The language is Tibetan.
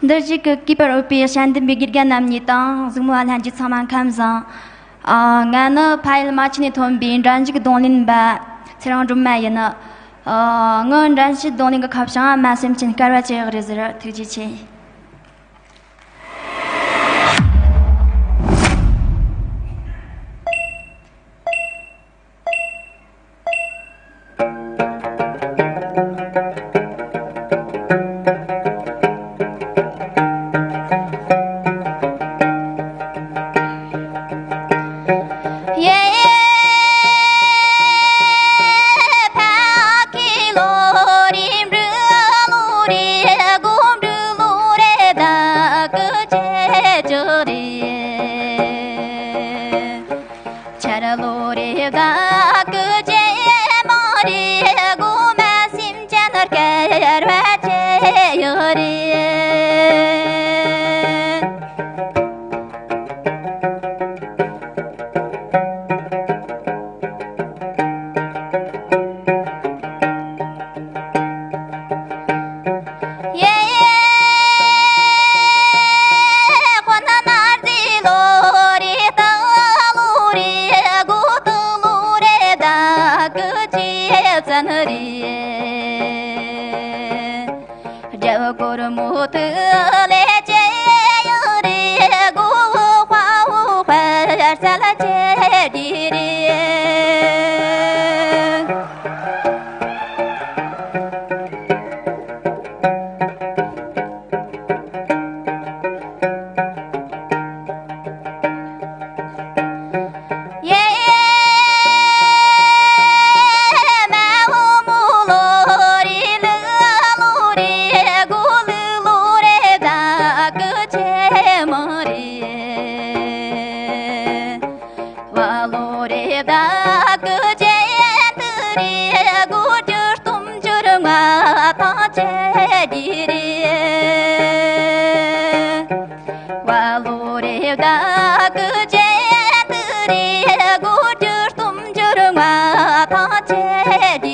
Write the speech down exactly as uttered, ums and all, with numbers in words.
འདིར་བཞུགས་ཀྱི་གུས་པར་འོས་པའི་དཔྱད་འདེམས་པའི་དགེ་རྒན་རྣམ་གཉིས་དང་གཟིགས་མོ་བ་ལྷན་རྒྱས་ཚང་མ་ཁམས་བཟང་། ཨ། ང་ནི་ཕ་ཡུལ་རྨ་ཆུ་ནས་ཐོན་པའི་འགྲན་ཞུགས་རྡུང་ལེན་པ་ཚེ་རིང་སྒྲོལ་མ་ཡིན། ཨ། ངའི་འགྲན་ཞུགས་རྡུང་ལེན་གྱི་ཁ་བྱང་ང་མ་སེམས་ཅན་སྐལ་བ་ཅན་ཡག་རེད་ཟེར། ཐུགས་རྗེ་ཆེ། ཆར་ལོ་རེ་བདག་གི་ཇེ་མང་རེ་སྒོ་མ་སེམས་ཅན་སྐལ་བ་ཆེ་ཡོད་རེད། ཡེ། ཁོ་ན་ནར་ཟི་ལོ་རེ་ད་ལོ་རེ་གོ་ཏུ་ལོ་རེ་ད་གི་ཅི་ཙན་རེ། རྒྱབ་སྐོར་མོ་ཏུ་ལེ་ཅེ་ཡོ་རེ་གོ་ཧ་ཧུ་ཧ་ས་ལ་ཅེ་རེ་རེ། ཡེ། མ་འོ་མོ་ལོ་རེ་ལུ་ལོ་རེ་གོ་ལུ་ལོ་རེ་ད་གི་ཅེ་མོ་རེ། བ་ལོ་རེ་བདག་གི་ཅན་དུ་རེ་དགུ་བཅུ་སྟོང་བཅུ་ལྔ་དང་བཅས་ཀྱི་རེ། བ་ལོ་རེ་བདག་གི་ཅན་དུ་རེ་དགུ་བཅུ་སྟོང་བཅུ་ལྔ་དང་བཅས་ཀྱི།